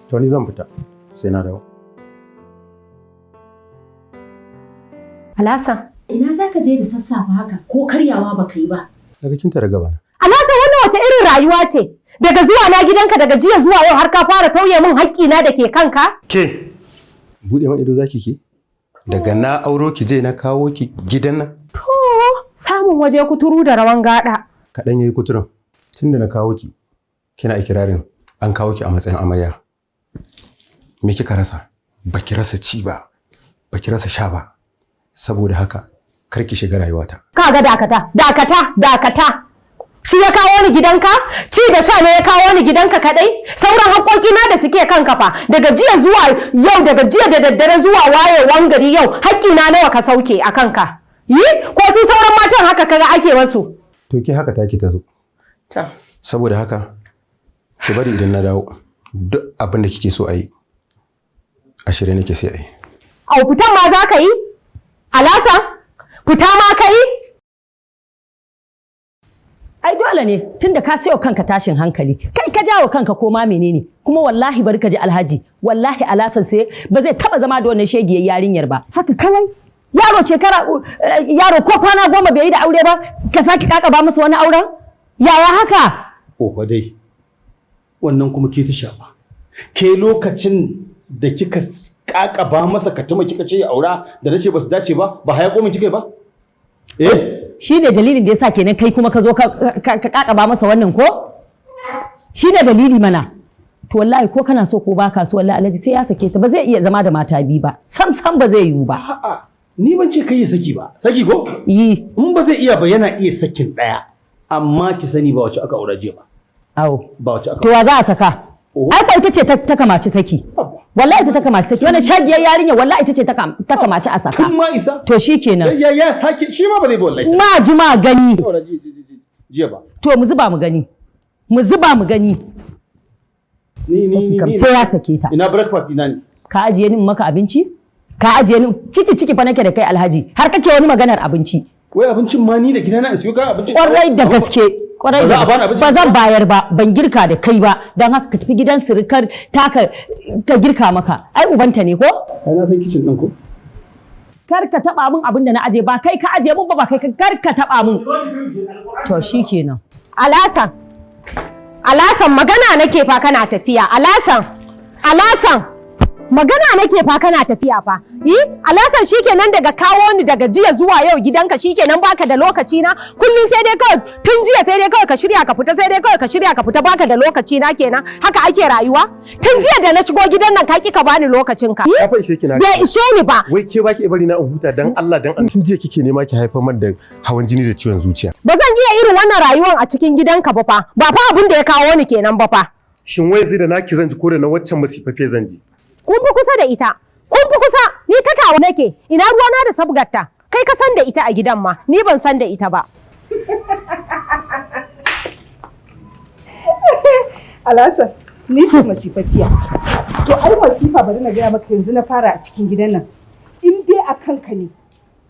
To ni zan fita sai na dawo. Alhassan, Ina za ka je da sassafe haka ko karyawa baka yi ba? Daga kin tare gaba na. Alhassan, wannan wace irin rayuwa ce? Daga zuwa na gidanka daga jiya zuwa yau har ka fara tauye min haƙƙina da ke kanka? Ke bude man ido zaki ki? Daga na auro ki je na kawo ki gidan nan. To, samun waje kuturu da rawan gada. Kaɗan yayi kuturin. Tunda na kawo ki kina ikirarin an kawo ki a matsayin amarya. Me kika rasa? Baki rasa ci ba, baki rasa sha ba. Saboda haka kar ki shiga rayuwata. Kaga dakata, dakata, dakata. Shi ya kawo ni gidanka? Ci da sha ne ya kawo ni gidanka kadai? Sauran haƙoƙina da suke kanka fa daga jiya zuwa yau, daga jiya da daddare zuwa wayewan gari yau, haƙƙina nawa ka sauke a kanka? Yi ko su sauran matan haka kaga ake wasu? To ke haka taki ta zo. Saboda haka ki bari idan na dawo duk abin da kike so a yi a shirye nake sai a yi. Au, fitan ma za ka yi? Alasa? Fita ma ka yi? Ai dole ne, tunda ka sayo kanka tashin hankali, kai ka jawo kanka ko ma menene. Kuma wallahi bari ka ji, Alhaji, wallahi Alhassan sai ba zai taba zama da wannan shegiyar yarinyar ba. Haka kawai yaro shekara yaro ko kwana 10 bai yi da aure ba, ka sake kakaba masa wani auren? Yaya haka? Oho dai, wannan kuma ke ta shafa. Ke lokacin da kika kakaba masa katuma kika ce ya aura da nace ba su dace ba, ba haya komin kika yi ba? Eh? Shi ne dalilin da yasa kenan kai kuma ka zo ka kakaba masa wannan, ko shi ne dalili mana. To wallahi ko kana so ko baka so, wallahi Alhaji sai ya sake ta. Ba zai iya zama da mata biyu ba, sam sam, ba zai yiwu ba. A'a, ni ban ce kai ya saki ba. Saki ko? Yi. In ba zai iya ba, yana iya sakin ɗaya. Amma ki sani ba wace aka aura jiya ba. Awo. Ba wace aka To wa za a saka? Oh. Ai ko ita ce ta kamaci saki. Wallahi ita ta kamaci saki. Wannan shagiyar yarinya, wallahi ita ce ta kamaci a saka. Tun ma isa. To shikenan. Ya sake shi ma ba zai bi wallahi. Ma ji ma gani. Aura jiya ba. To mu zuba mu gani. Mu zuba mu gani. Ni Saki kam sai ya sake ta. Ina breakfast ina ne? Ka ajiye ni in maka abinci? Ka ajiye ni? Ciki ciki fa nake da kai, Alhaji. Har kake wani maganar abinci. Wai abincin ma ni da gidana in siyo kayan abinci. Kwarai da gaske. Kwarai Ba da za a bani gaske. abinci? Ba zan bayar ba, ban girka da kai ba. Don haka ka tafi gidan sirikar taka ta girka maka. Ai ubanta ne ko? Ai na san kitchen din ko. Kar ka taba min abin da na aje. Ba kai ka aje min ba, ba kai ka, kar ka taba min. To shikenan. Alasan. Alasan, magana nake fa kana tafiya. Alasan. Alasan. Magana nake fa kana tafiya fa. Yi? Alasan, shikenan daga kawo ni daga jiya zuwa yau gidanka, shikenan baka da lokaci na. Kullum sai dai kawai, tun jiya sai dai kawai ka shirya ka fita, sai dai kawai ka shirya ka fita, baka da lokaci na kenan. Haka ake rayuwa? Tun jiya da na shigo gidan nan ka ki ka bani lokacin ka. Ya fa ishe ki na. Bai ishe ni ba. Wai ke baki bari na in huta dan Allah dan Allah. Tun jiya kike nema ki haifar man da hawan jini da ciwon zuciya. Ba zan iya irin wannan rayuwan a cikin gidanka ba fa. Ba fa abin da ya kawo ni kenan ba fa. Shin wai zai da naki zan ji ko da na waccan masifaffe zan ji? Kun fi kusa da ita, kun fi kusa. Ni ta tawa nake, ina ruwana da sabgarta? Kai ka san da ita a gidan ma, ni ban san da ita ba. Alhassan, ni ce masifaffiya. To ai masifa, bari na gaya maka, yanzu na fara a cikin gidan nan. In dai a kanka ne,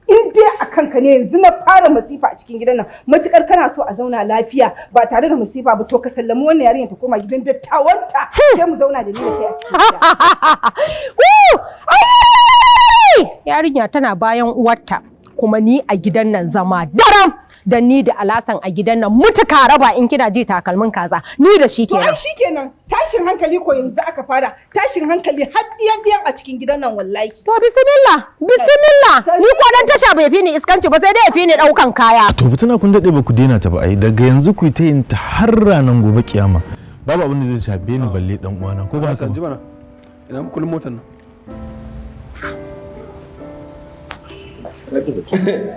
in dai a kanka ne, yanzu na fara masifa a cikin gidan nan. Matukar kana so a zauna lafiya ba tare da masifa ba, to ka sallami wannan yarinya ta koma gidan dattawanta. Sai mu zauna da ni da kai a cikin gida. Woo! Ai! Yarinya tana bayan uwarta, kuma ni a gidan nan zama daram da ni da Alasan a gidan nan mutuka raba. In kina ji takalmin kaza, ni da shi To ai kenan. shikenan, tashin hankali ko yanzu aka fara tashin hankali har diyan diyan a cikin gidan nan wallahi. To bismillah, bismillah. Ni ko dan tasha bai fi ni iskanci ba, sai dai ya fi ni daukan kaya. To fitina kun daɗe ba ku daina ta ba. Ai daga yanzu ku yi ta yin ta har ranar gobe kiyama, babu abin da zai shafe ni balle dan uwana, ko ba haka Ji ba? mana. Ina mukullin motar nan?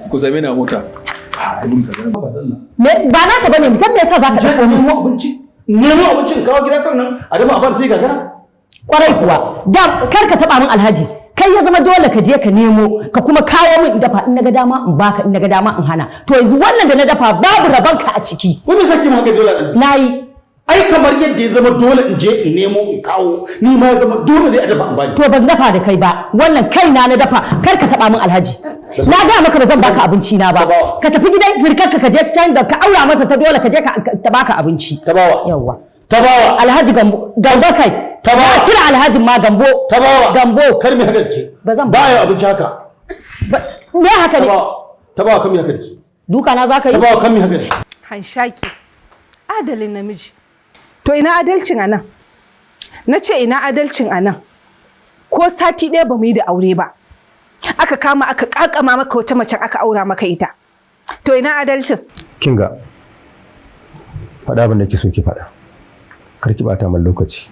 Ku same ni a mota. Me ba naka bane mutum, me yasa zaka Je dauko ni? nemo abinci. Nemo abinci in kawo gida sannan a dafa a bar sai gagara. Kwarai kuwa, da kar ka taba min, Alhaji. Kai ya zama dole ka je ka nemo ka kuma kawo min in dafa, in naga dama in baka, in naga dama in hana. To yanzu wannan da na dafa babu rabanka a ciki. Wai me saki mu haka dole? Nayi. Ai kamar yadda ya zama dole in je in nemo in kawo, ni ma ya zama dole ne a dafa in bani. To ban dafa da kai ba, wannan kaina na dafa. Kar ka taba min, Alhaji. Na ga maka ba zan baka abinci na ba. Tabawa. Ka tafi gidan firkarka, ka je can da ka aura masa ta dole, ka je ka ta baka abinci. Tabawa. Yawwa. Tabawa. Alhaji Gambo, Gambo kai. Tabawa. Na cire Alhajin ma, Gambo. Tabawa. Gambo. Kar mi haka dake. Ba zan ba ya abinci haka. Me haka ne? Tabawa. Tabawa, kan mi haka dake. Duka na zaka yi? Tabawa, kan mi haka dake. Hanshaki, adalin namiji. To ina adalcin a nan? Na ce ina adalcin a nan? Ko sati ɗaya ba mu yi da aure ba. Aka kama aka kakama maka wata mace aka aura maka ita. To ina adalcin? Kin ga, faɗa abin da ki so ki faɗa. Kar ki bata min lokaci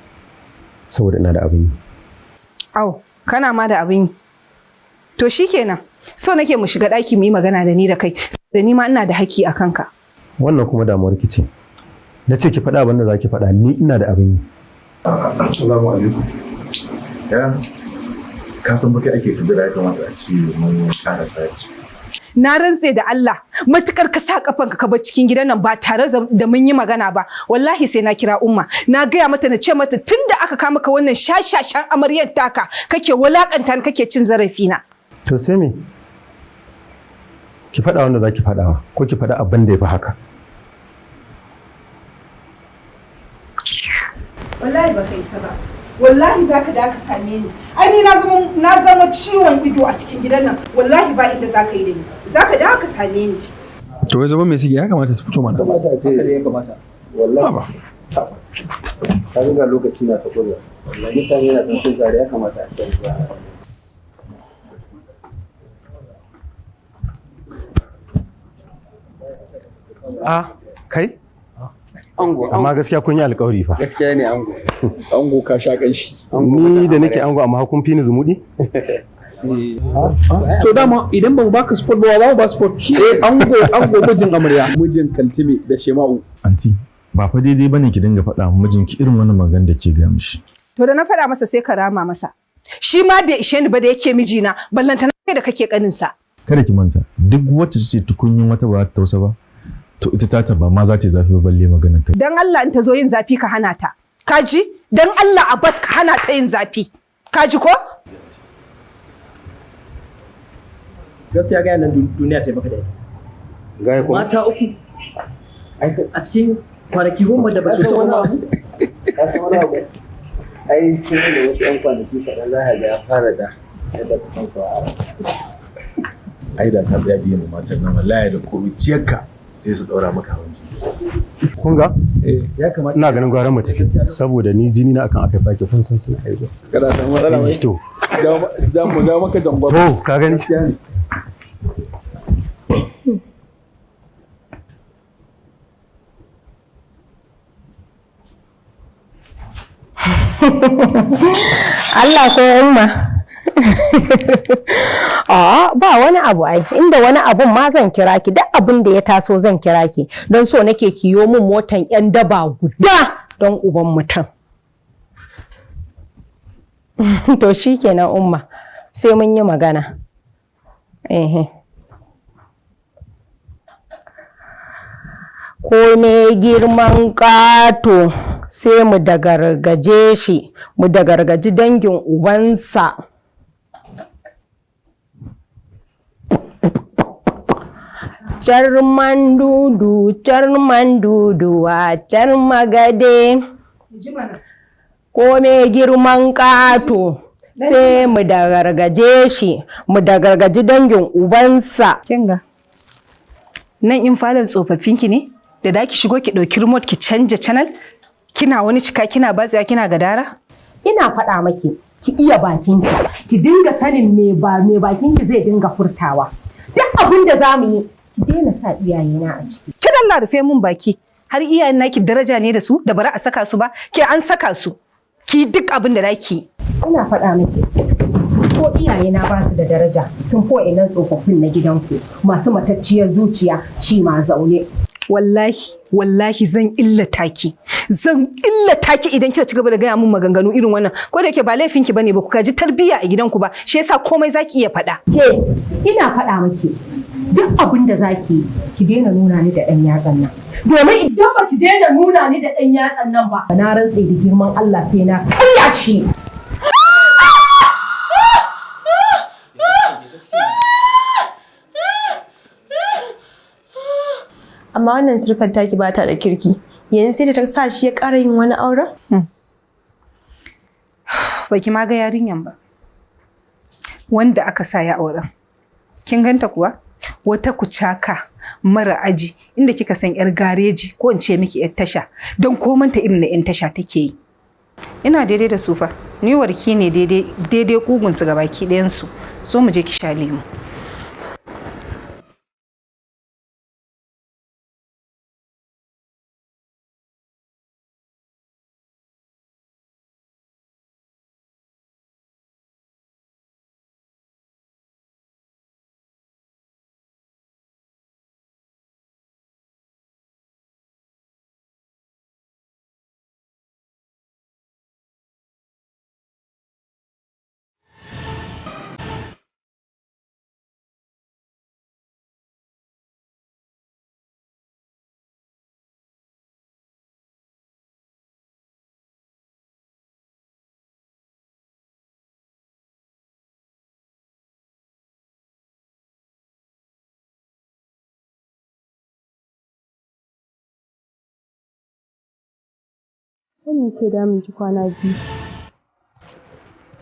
saboda ina da abin yi. Au, kana ma da abin yi. To shikenan. So nake mu shiga ɗaki mu yi magana da ni da kai. Da ni ma ina da haƙƙi a kanka. Wannan kuma damuwar ki ce. Na ce ki faɗa abin da za ki faɗa, ni ina da abin yi. Assalamu alaikum. Ya, ka san baka ake tabbata ya kamata a ce mun ƙara sati. Na rantse da Allah, matukar ka sa kafanka ka bar cikin gidan nan ba tare da mun yi magana ba, wallahi sai na kira Umma. Na gaya mata, na ce mata tunda aka kama ka wannan shashashan amaryar taka kake wulakanta ni, kake cin zarafi na. To sai me? Ki faɗa wanda za ki faɗawa ko ki faɗa abin da ya fi haka. Wallahi baka isa ba. Wallahi zaka da ka same ni. Ai ni na zama ciwon ido a cikin gidan nan. Wallahi ba inda zaka yi da ni. Zaka da ka same ni. To wai zaman me suke? Ya kamata su fito mana. Kamata a ce ya kamata. Wallahi ka ga lokaci na ta ƙurewa, wallahi mutane na son sun tsare, ya kamata a ce ba. A kai? Ango. Amma gaskiya kun yi alƙawari fa. Gaskiya ne, ango. Ango, ka sha kanshi. Ni da nake ango amma kun fi ni zumuɗi? To dama idan ba mu baka sport ba, ba mu ba sport. Eh, ango, ango, mijin amarya, mijin Kaltime da Shema'u. Anti, ba fa daidai bane ki dinga faɗa wa mijinki irin wannan magana da ke gaya mishi. To da na faɗa masa sai ka rama masa. Shi ma bai ishe ni ba da yake mijina, ballantana kai da kake kaninsa. Kada ki manta, duk wacce ce tukunyin wata ba za ta tausa ba, to ita tata ba ma za ta yi zafi ba balle maganar ta. Dan Allah in ta zo yin zafi ka hana ta. Ka ji? Dan Allah a bas ka hana ta yin zafi. Ka ji ko? Gaskiya ga nan duniya ta maka da Gaya kuma. Mata uku a cikin kwanaki 10 da ba su Ka san wani wani abu. Ka san wani abu? Ai sai da wasu 'yan kwanaki kaɗan za ka ga ya fara da yadda ka san kuwa. Ai da ka tsaya biyan matan nan, wallahi da kuruciyarka sai su ɗaura maka hawan jini. Kun ga? Ya kamata. Ina ganin gwara mu tafi saboda ni jini na akan akai fake, kun san suna aizo. Kada samu matsala mai. To. Su dawo mu dawo maka jangwar. To ka gani? Gaskiya ne. Allah ko Umma. A'a, ba wani abu ai, inda wani abun ma zan kira ki, duk abin da ya taso zan kira ki, don so nake kiyo min motan yan daba guda don uban mutum. To shikenan Umma, sai mun yi magana. Ehe. Ko ne girman ƙato sai mu dagargaje shi, mu dagargaji dangin ubansa. Charman dudu, charman duduwa, charmagade. Ko me girman ƙato sai mu dagargaje shi, mu dagargaji dangin ubansa. Kinga. Nan in falon tsofaffinki ne? Da da ki shigo ki ɗauki remote ki canja channel? Kina wani cika kina batsiya kina gadara? Ina faɗa maki, ki iya bakinki, ki dinga sanin me ba me bakinki zai dinga furtawa. Duk abin da za mu yi, ki daina sa iyayena a ciki. Ki Allah rufe mun baki. Har iyayen naki daraja ne da su da bara a saka su ba? Ke an saka su. Ki duk abin da zaki. Ina faɗa miki, ko iyayena ba su da daraja sun fi wa'innan tsofaffin na gidanku masu matacciyar zuciya ci ma zaune. Wallahi, wallahi zan illata ki. Zan illata ki idan kika ci gaba da gaya mun maganganu irin wannan. Ko da yake ba laifin ki bane, ba ku gaji tarbiyya a gidanku ba. Shi yasa komai zaki iya faɗa. Ke, ina faɗa miki, duk abin da zaki yi, ki daina nuna ni da ɗan yatsan nan. Domin idan ba ki daina nuna ni da ɗan yatsan nan ba, na rantse da girman Allah sai na karya shi. Amma wannan surfar taki ba ta da kirki. Yanzu sai da ta sa shi ya ƙara yin wani auren? Baki ma ga yarinyan ba. Wanda aka sa ya auren. Kin ganta kuwa? Wata kucaka mara aji inda kika san yar gareji ko in ce miki yar tasha don komanta irin na yan tasha take yi. Ina daidai da su fa. Ni warki ne daidai daidai kugun su gabaki ɗayan su. So mu je ki sha lemu. Wani ke damun ki kwana biyu?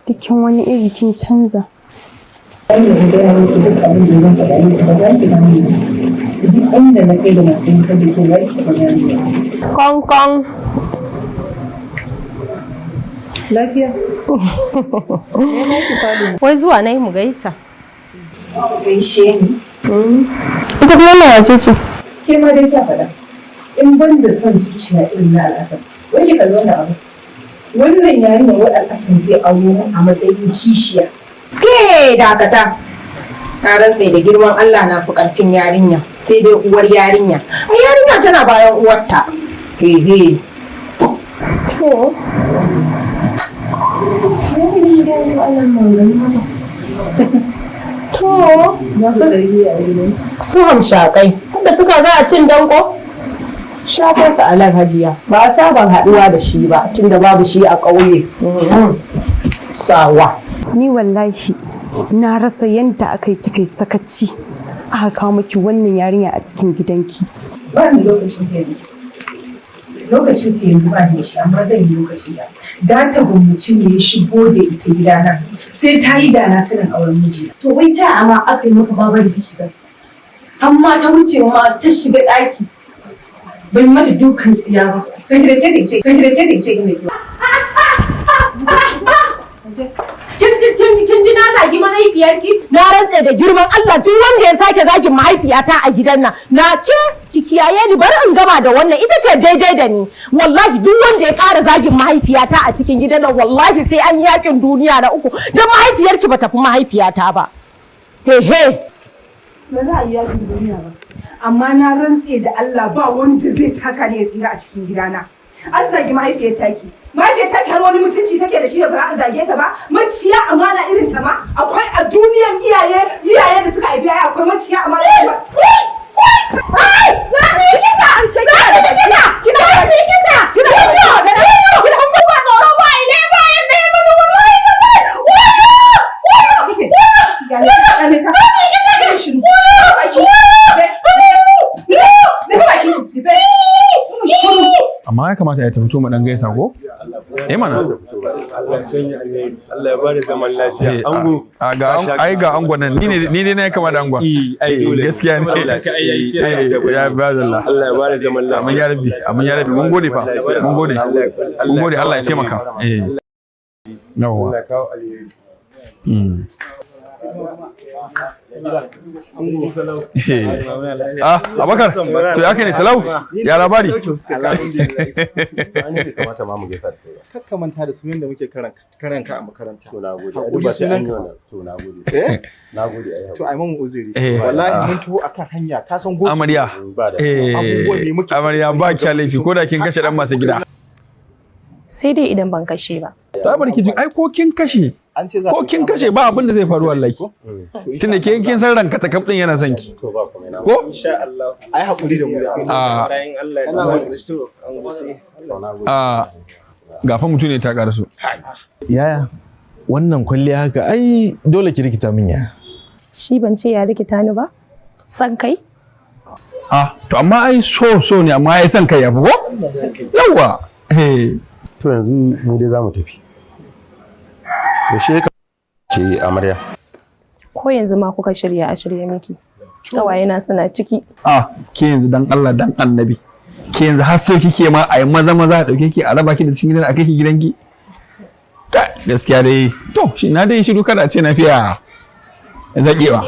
Dukkin wani iri kin canza. Wannan gaya miki duk abin da zan faɗa miki ba za ki gane ba. Duk inda na kai da na fahimtar da ke za ki taɓa ganewa. Kong kong. Lafiya? Wai zuwa na yi mu gaisa. Gaishe ni. Ita kuma wannan wace ce? Ke ma dai kya faɗa. In ban da son zuciya irin na al'asar, wai ki kalli wannan abu. Wannan yarinyar wai al'asar zai auro mu a matsayin kishiya. Ke dakata. Na rantse da girman Allah na fi ƙarfin yarinya, sai dai uwar yarinya. Ai yarinya tana bayan uwarta. Hehe. To. To, su hamshakai, da suka ga a cin danko? Shafar ka alan hajiya, ba a saba haɗuwa da shi ba tunda babu shi a ƙauye. Sawa. Ni wallahi na rasa yadda aka yi kika yi sakaci aka kawo miki wannan yarinya a cikin gidanki. Ba ni lokacin ta yanzu. Lokacin ta yanzu ba ni da shi amma zan yi lokaci da. Da ta gummuci ne ya shigo da ita gidana sai ta yi da na sanin auren miji. To wai ta ama aka yi maka babar ta shiga. Amma ta wuce ma ta shiga ɗaki. Ban yi mata dukan tsiya ba. Kai da ke ce, kai da ke ce inda ke. Kin ji kin ji kin ji na zagi mahaifiyarki? Na rantse da girman Allah duk wanda ya sake zagin mahaifiyata a gidan nan. Na ce ki kiyaye ni bari in gama da wannan ita ce daidai da ni. Wallahi duk wanda ya ƙara zagin mahaifiyata a cikin gidan nan wallahi sai an yi yakin duniya na uku don mahaifiyarki bata fi mahaifiyata ba. He he. Ba za a yi yakin duniya ba. Amma na rantse da Allah ba wanda zai taka ne ya tsira a cikin gidana. An zagi mahaifiyar taki. Mahaifiyar taki har wani mutunci take da shi da ba za a zage ta ba. Maciya amana irin ta ma akwai a duniyan iyaye iyaye da suka haifi yaya akwai maciya amana irin ta. Ai! Za ku yi kisa! Za ku yi kisa! Kina za ku yi kisa! Kina da magana? Kina ba tsoro ba ina bayan da ya mutu wallahi Kyale ta. Shiru. Rufe baki. Rufe. Shiru. Amma ya kamata ya tafi mu dan gaisa ko? Eh mana. Allah ya sanya alheri. Allah ya bada zaman lafiya. Eh, Ango. Ai ga angon nan ni ne na kama da angon. Ai dole. Gaskiya ne. Ya bazalla. Allah ya bada zaman lafiya. Amin ya rabbi, amin ya rabbi. Mun gode fa. Mun gode. Mun gode Allah ya taimaka. Eh. Yawwa. Allah ya kawo alheri. Ah, Abakar, to ya ne salau, ya labari. Kamata ma mu gaisa da kai. Kakka manta da sunan da muke karanka a makaranta. To na gode. Hakuri Ba sai an yi sunanka. wannan. To na gode. Eh? Na gode ai. To ai mun uzuri. Eh. Wallahi mun taho akan hanya ka san gosu. Amarya. Abubuwan ne muke Amarya ba kya laifi ko da kin kashe dan masu gida. Sai dai idan ban kashe ba. Ta barki jin ai ko kin kashe. Ko kin kashe ba abin da zai faru wallahi. Tunda ke kin san ranka ta kaf din yana son ki. To ba komai na. Ko? Insha Allah. Ai hakuri da mu. Ah. Bayan Allah ya to an gose. Ah, gafa mutum ne ta karaso. Yaya, wannan kwalliya haka ai dole ki rikita min ya. Shi ban ce ya rikita ni ba? San kai? Ah, to amma ai so so ne amma ai son kai ya fi ko? Yawwa. Eh. To yanzu mu dai za mu tafi. Yaushe ka ke amarya? Ko yanzu ma kuka shirya, a shirye miki. Ƙawayena suna ciki. A ke yanzu, dan Allah dan Annabi. Ke yanzu har so kike ma a yi maza maza a dauke ki a raba ki da cikin gidan a kai ki gidanki. Kai, gaskiya dai to shi na dai shiru, kada a ce na fiya zaƙewa.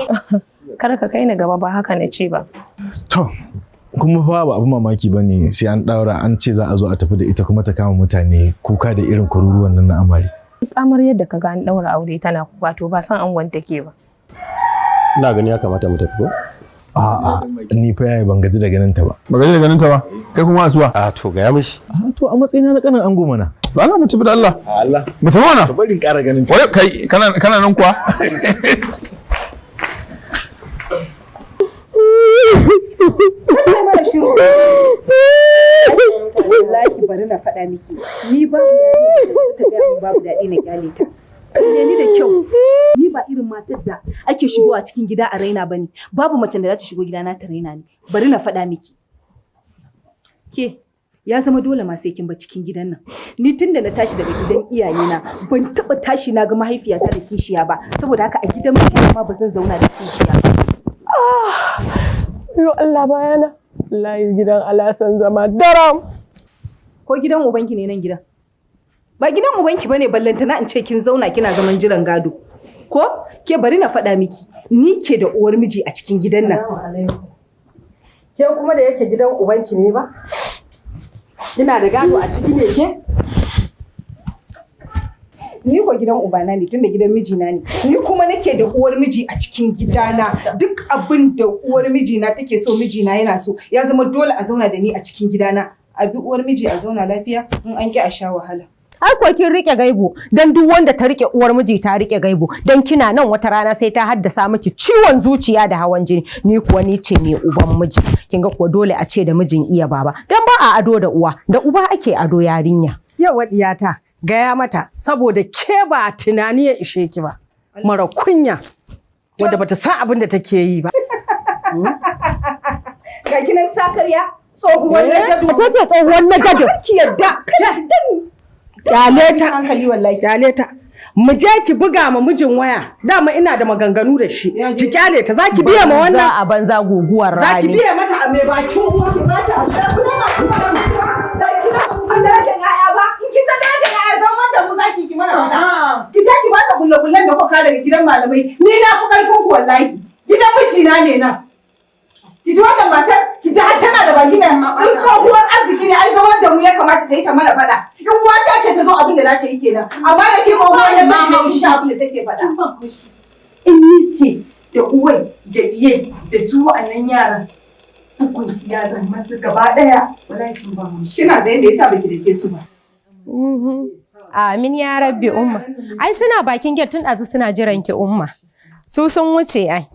Kar ka kai ni gaba, ba haka na ce ba. To, kuma fa ba abin mamaki ba ne sai an ɗaura an ce za a zo a tafi da ita kuma ta kama mutane kuka da irin kururuwan nan na amare. Kamar yadda ka ga an ɗaura aure tana kuka, to ba san angon take ba. Ina gani ya kamata mu tafi ko? A'a, ni fa yaya ban gaji da ganin ta ba. Ba gaji da ganin ta ba? Kai kuma asuwa? A to gaya mishi. A to, a matsayina na kanin ango mana. To Allah, mu tafi da Allah. Allah. Mu tafi mana. To bari in ƙara ganin ta. Wai kai kana nan kuwa? Kai mana shiru. Wallahi bari na faɗa miki. Ni babu yarinya da ta gaya min babu daɗi na kyale ta. Kalle ni da kyau. Ni ba irin matar da ake shigowa cikin gida a raina bane. Babu macen da za ta shigo gidana ta raina ni. Bari na faɗa miki. Ke, ya zama dole ma sai kin bar cikin gidan nan. Ni tun da na tashi daga gidan iyayena ban taɓa tashi na ga mahaifiyata da kishiya ba. Saboda haka a gidan mijina ma ba zan zauna da kishiya ba. Yo Allah bayana. Wallahi gidan Alasan zama daram. Ko gidan ubanki ne nan gidan? Ba gidan ubanki bane, ballantana in ce kin zauna kina zaman jiran gado. Ko? Ke, bari na faɗa miki, ni ke da uwar miji a cikin gidan nan. Ke kuma da yake gidan ubanki ne ba? Kina da gado a ciki ne ke? Ni ko gidan ubana ne, tunda gidan mijina ne. Ni kuma nake da uwar miji a cikin gidana. Duk abin da uwar mijina take so, mijina yana so. Ya zama dole a zauna da ni a cikin gidana. A bi uwar miji a zauna lafiya, in an ki a sha wahala. Ai ko kin rike gaibu, dan duk wanda ta rike uwar miji ta rike gaibu, dan kina nan wata rana sai ta haddasa miki ciwon zuciya da hawan jini. Ni kuwa ni ce mai uban miji, kin ga kuwa dole a ce da mijin iya baba, dan ba a ado da uwa, da uba ake ado yarinya. Yawa diyata, gaya mata saboda ke ba tunani ya ishe ki ba. Mara kunya wadda bata san abin da take yi ba. Ga kinan sakarya, tsohuwar najadu. Wace ce tsohuwar najadu? Ki yadda. Kyale ta. Hankali wallahi. Kyale ta. Mu je ki buga ma mijin waya. Dama ina da maganganu da shi. Ki kyale ta. Za ki biya ma wannan? Banza a banza guguwar Za ki rani. biya mata a mai bakin uwa ki ba ta. Kuna masu da kina san darajar ƴaƴa ba? In kin san darajar ƴaƴa, zaman da mu zaki ki mana faɗa. Ki je ki bata kulle-kullen da kuka daga gidan malamai. Ni na fi ƙarfin ku wallahi. Gidan mijina ne nan. Ki ji wannan matar, ki ji har tana da baki nan. In tsohuwar arziki ne, ai zaman da mu ya kamata ta yi ta mana faɗa. In uwata ce ta zo, abin da za ta yi kenan. Amma da ke tsohuwar da ta ne shi abin da take faɗa. In ni ce da uwai da iye da su wa'annan yaran, hukunci ya zan masu gaba ɗaya. Wallahi kin ba mu. Kina zayen da yasa baki dake su ba. Amin ya rabbi umma. Ai suna bakin gate tun ɗazu suna jiran ki umma. Su sun wuce ai.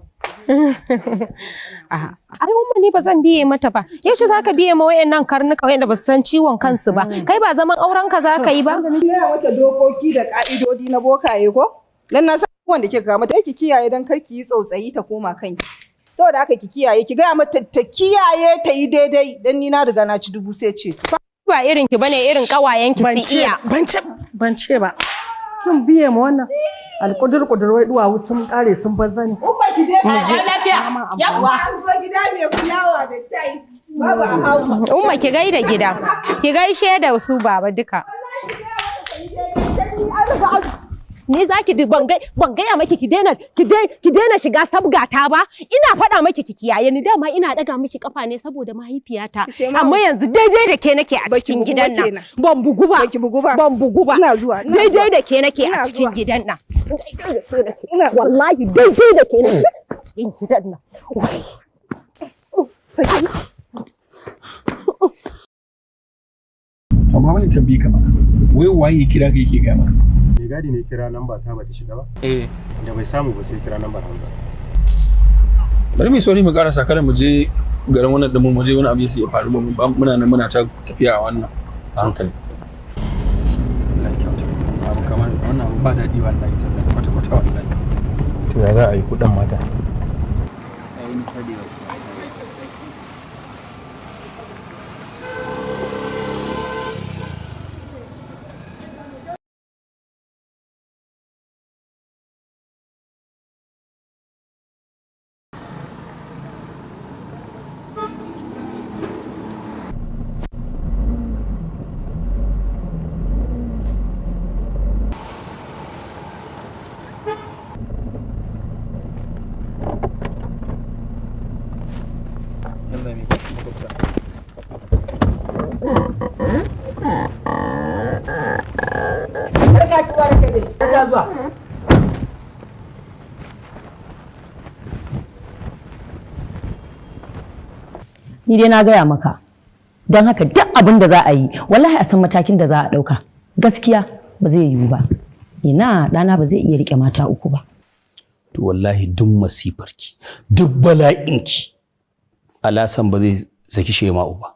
A'a, ai umma ni ba zan biye mata ba. Yaushe zaka biye ma wayannan karnuka wayanda ba su san ciwon kansu ba? Kai ba zaman auren ka zaka yi ba? Ina mata dokoki da ka'idodi na bokaye ko? Dan na san abubuwan da kika ga mata, ki kiyaye dan kar ki yi tsautsayi ta koma kanki. Saboda haka ki kiyaye, ki gaya mata ta kiyaye ta yi daidai, dan ni na riga na ci dubu sai ce. Ba irin ki bane, irin kawayen ki su iya. Ban ce ba. Kin biye ma wannan? Alƙudur ƙudurwai duwawu sun ƙare sun bar zani. Umma ki dai Mu je. Yawwa an zo gida mai fulawa da tais. Babu a house. Umma ki gaida gida. Ki gaishe da su baba duka. Ni za ki ban gaya maki ki daina shiga sabgata ba? Ina faɗa maki ki kiyaye ni, dama ina ɗaga miki kafa ne saboda mahaifiyata, amma yanzu daidai da ke nake a cikin gidan nan. Ban bugu ba, ban bugu ba. Ina zuwa, ina daidai zuwa. da ke nake a Ina cikin zuwa. gidan nan, wallahi daidai da ke nake a cikin gidan nan. Saki. Amma wani tambayi ka mana. Wai waye ya kira ka yake gaya maka? Mai gadi ne kira namba ta bata shiga ba. Eh. Da bai samu ba sai kira nambar Hamza. Bari mu yi sauri mu karasa, kada mu je garin wannan ɗin mu je wani abu ya faru ba muna nan muna ta tafiya a wannan hankali. Allah ya kyauta. Abu kamar wannan abu ba daɗi wallahi tallahi, kwata kwata wallahi. To ya za a yi kuɗin mata? Ai nisa da yawa. Ni dai na gaya maka. Don haka duk abin da za a yi, wallahi a san matakin da za a ɗauka. Gaskiya ba zai yiwu ba. Ina ɗana ba zai iya riƙe mata uku ba. To wallahi duk masifarki, duk bala'inki, Alasan ba zai saki Shema'u ba.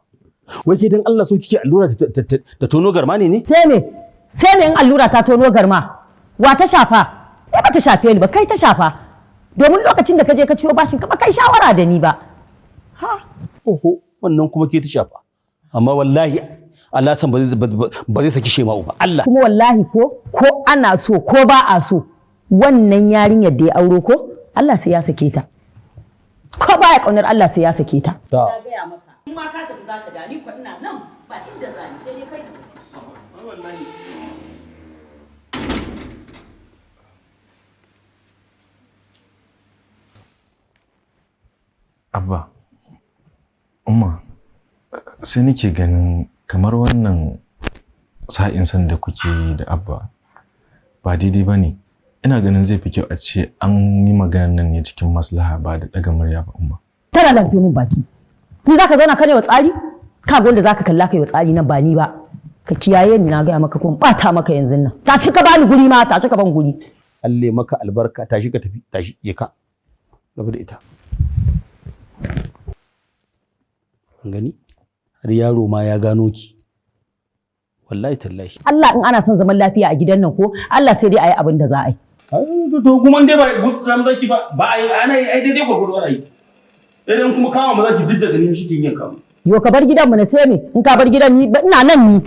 Wai ke dan Allah so kike allura ta tono garma ne ne? Sai me? Sai me in allura ta tono garma? Wa ta shafa? Ai ba ta shafe ni ba, kai ta shafa. Domin lokacin da ka je ka ciwo bashin ka ba kai shawara da ni ba. Ha? Oho, wannan kuma ke ta shafa. Amma wallahi Alasan ba zai saki Shema'u ba. Allah. Kuma wallahi ko ana so ko ba a so wannan yarinyar da ya auro ko Allah sai ya sake ta. Ko baya kaunar Allah sai ya sake ta. Ta. Gaya maka. In ma ka tafi zaka da ni ko ina nan ba inda zani sai dai kai. Abba, Umma, sai nake ganin kamar wannan sa'in san da kuke yi da Abba ba daidai ba ne. Ina ganin zai fi kyau a ce an yi maganar nan ne cikin maslaha ba da ɗaga murya ba, Umma. Tana lafi mun baki. Ni zaka zauna ka ne wa tsari? Ka ga wanda zaka kalla kai wa tsari nan ba ni ba. Ka kiyaye ni na gaya maka ko in bata maka yanzu nan. Tashi ka bani guri ma, tashi ka ban guri. Allah maka albarka, tashi ka tafi, tashi je ka. Rabu da ita. An gani? Har yaro ma ya gano ki. Wallahi tallahi. Allah in ana son zaman lafiya a gidan nan ko Allah sai dai a yi abin da za a yi. To kuma dai ba gutsura zaki ba, ba a yi ana yi ai daidai gwargwado ana yi. Idan kuma kama ma zaki duk daga ni shi kin yanka mu. Yo ka bar gidan mu na sai me in ka bar gidan ni ina nan ni.